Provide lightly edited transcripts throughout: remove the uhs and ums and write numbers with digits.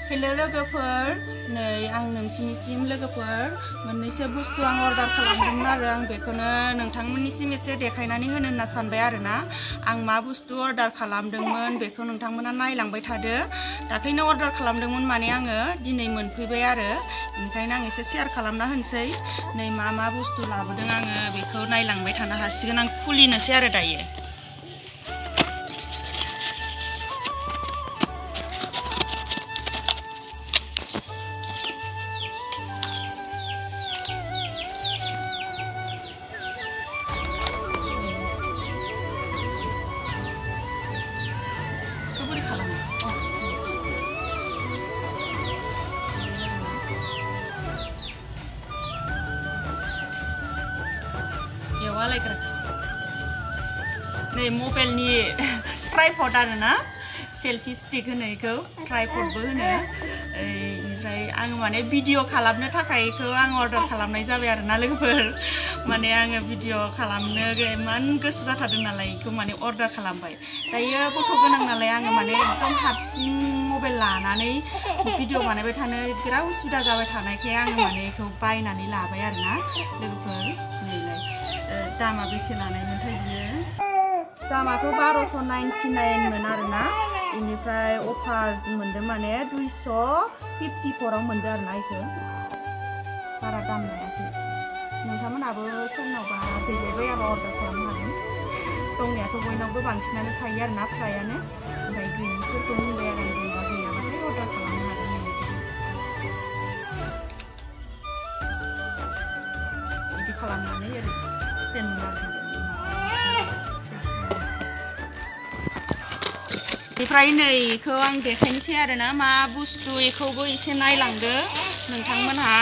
hello लोगोफोर नै आं नोंसिनिसिम लोगोफोर मोननैसो बुस्थु आं अर्डार खालामदोंमोन आरो आं बेखौनो नोंथांमोननिसिम एसे देखायनानै होनो होनना सानबाय आरोना आं मा बुस्थु अर्डार खालामदोंमोन बेखौ नोंथांमोना नायलांबाय थादो दाख्लैनो अर्डार खालामदोंमोन माने आङो दिनै मोनफैबाय आरो बेनिखायनो आं एसे शेयार खालामना होनोसै नै मा बुस्थु लाबोदों आङो बेखौ नायलांबाय थानो हासिगोन आं खुलिनोसै आरो दायो नै मबाइलनि ट्राइपड आरोना सेल्फि स्टिक होनो इखौ ट्राइपडबो होनो इनिफ्राय आं माने भिडिअ खालामनो थाखाय इखौ आं अर्डार खालामनाय जाबाय आरोना लोगोफोर माने आङो भिडिअ खालामनो इमान गोसो जाथारदों नालाय इखौ माने अर्डार खालामबाय दायो गथ' गोनां नालाय आङो माने एकदम हारसिं मबाइल लानानै भिडिअ बानायबाय थानो बिराद उसुबिदा जाबाय थानायखाय आङो माने इखौ बायनानै लाबाय आरोना लोगोफोर नैलाय दामा बेसे लानायमोनथाय बियो दामाथ' 1299 मोन आरोना इनिफ्राय अफार मोनदों माने 254 आव मोनदों आरोना इखौ बारा दाम लायाखै नोंथांमोनाबो सोरनावबा गैलायबायाबा अर्डार खालामनो हागोन दंनायाथ' बयनावबो बांसिनानो थायो आरोना फ्रायानो ओमफ्राय गैयिफोरखौ होनबाय आरो आं जेनेबा गैयाबाथाय अर्डार खालामनो हागोन बिदि खालामनानै ओरै दोननो आरो बेनिफ्राय नै इखौ आं देखायनोसै आरोना मा बुस्थु इखौबो एसे नायलांदो नोंथांमोनहा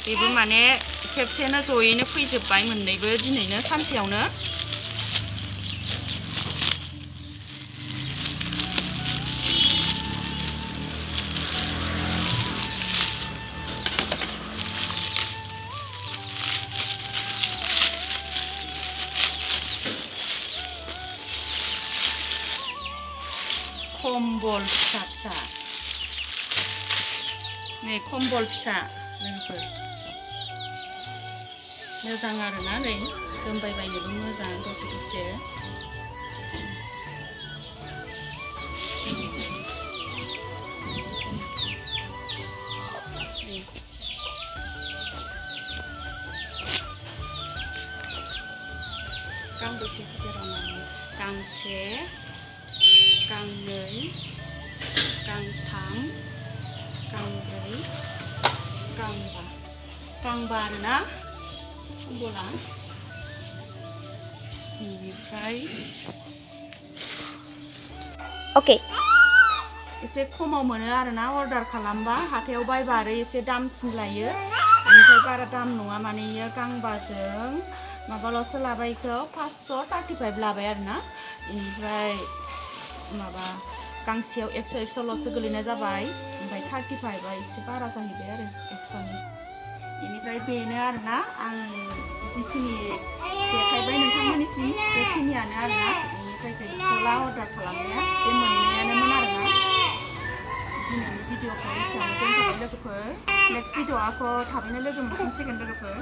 बेबो माने खेबसेनो जयैनो फैजोबबाय मोननैबो दिनैनो सानसेयावनो कम्बल फिसा नै कम्बल फिसा लोगोफोर मोजां आरोना नै जोमबाय बायनोबो मोजां दसे गांबेसे गिदिराव गांसे गांनै गांथाम गांब्रै गांबा आरोना कम्बला बेनिफ्राय ओके एसे खमाव मोनो आरोना अर्डार खालामबा हाथायाव बायबा आरो एसे दामसिन लायो बेनिफ्राय बारा दाम नङा माने इयो गांबाजों माबाल'सो लाबाय इखौ 535 लाबाय आरोना बेनिफ्राय माबा गांसेयाव 100 गोलैनाय जाबाय ओमफ्राय 35 आ एसे बारा जाहैबाय आरो 100नि बेनिफ्राय बेनो आरोना आं जिखिनि देखायबाय नोंथांमोननिसिम बेखिनियानो आरोना बेनिफ्राय गस्ला अर्डार खालामनाया बे मोननैयानोमोन आरोना दिनैनि भिडिअखौ एसेयावनो दोनथ'बाय लोगोफोर नेक्स्ट भिडिअखौ थाबैनो लोगो मोनफिनसिगोन लोगोफोर